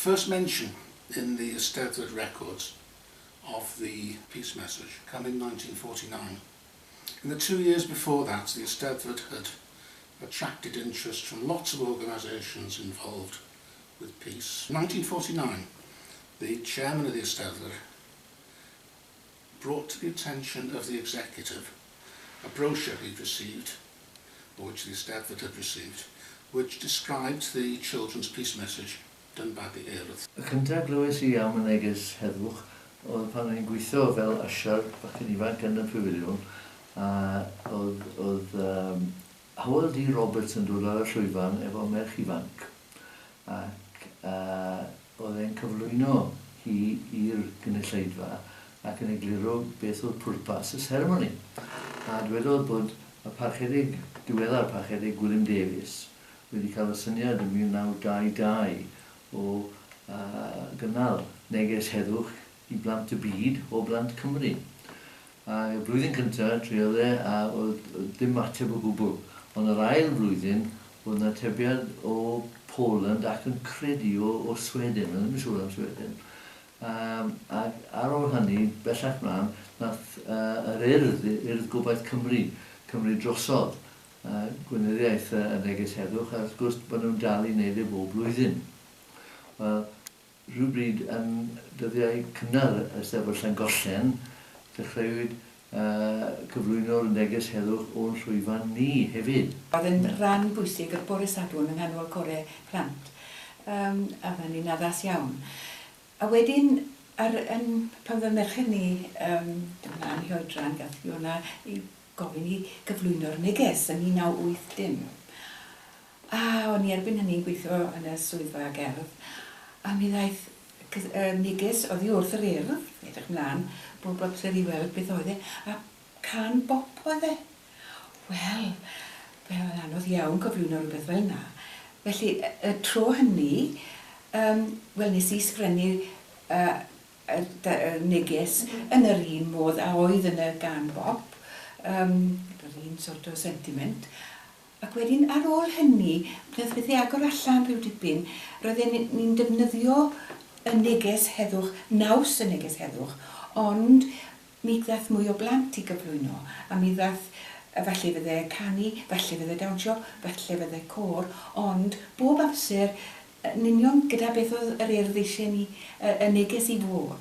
First mention in the Eisteddfod records of the peace message come in 1949. In the 2 years before that, the Eisteddfod had attracted interest from lots of organisations involved with peace. In 1949, the chairman of the Eisteddfod brought to the attention of the executive a brochure he'd received, or which the Eisteddfod had received, which described the children's peace message done by the Urdd. Y cyntaf glywes i am y neges heddwch oedd pan o'n i'n gweithio fel usher bachgen ifanc yn y pafiliwn a oedd Hywel D. Roberts yn dod ar y llwyfan efo merch ifanc ac oedd e'n cyflwyno hi i'r gynulleidfa ac yn egluro beth oedd pwrpas y seremoni. A dwedodd bod y parchedig, diweddar Parchedig Gwilym Davies wedi cael y syniad yn 1922 o gynnal neges heddwch i blant y byd o blant Cymru. A y blwyddyn cyntaf triodd e a oedd dim ateb o gwbl. Ond yr ail flwyddyn oedd 'na atebiad o Poland ac yn credu o Sweden, o'n ddim yn siŵr am Sweden. Ac ar ôl hynny, bellach mlaen, nath yr Urdd, Urdd Gobaith Cymru, cymryd drosodd gweinyddiaeth y neges heddwch, a wrth gwrs bod nhw'n dal i wneud e bob blwyddyn. Wel, rhywbryd yn dyddiau cynnar Eisteddfod Llangollen, dechreuwyd cyflwyno'r neges heddwch o'n llwyfan ni hefyd. Oedd yn rhan bwysig yr bore Sadwrn yng nghanol core plant. A fydden ni'n addas iawn. A wedyn, pan oedd merched ni ymlaen i oedran, gath Fiona i gofyn i gyflwyno'r neges yn 1980. A o'n i erbyn hynny'n gweithio yn y swyddfa gerdd, a mi ddaeth neges oddi wrth yr Urdd, edrych mlaen, bob amser i weld beth oedd e, a cân bop oedd e. Wel, fe oedd anodd iawn cyflwyno rhywbeth fel yna. Felly, y tro hynny, wel, nes i sgrennu y neges yn yr un modd a oedd yn y gân bop, yr un sort o sentiment. Ac wedyn ar ôl hynny, wnaeth bethau agor allan rhyw dipyn, roedden ni'n defnyddio y neges heddwch, naws y neges heddwch, ond mi ddath mwy o blant i gyflwyno, a mi ddath falle fydde canu, falle fydde dawnsio, falle fydde côr, ond bob amser yn union gyda beth oedd yr Urdd eisiau ni, y neges i fod.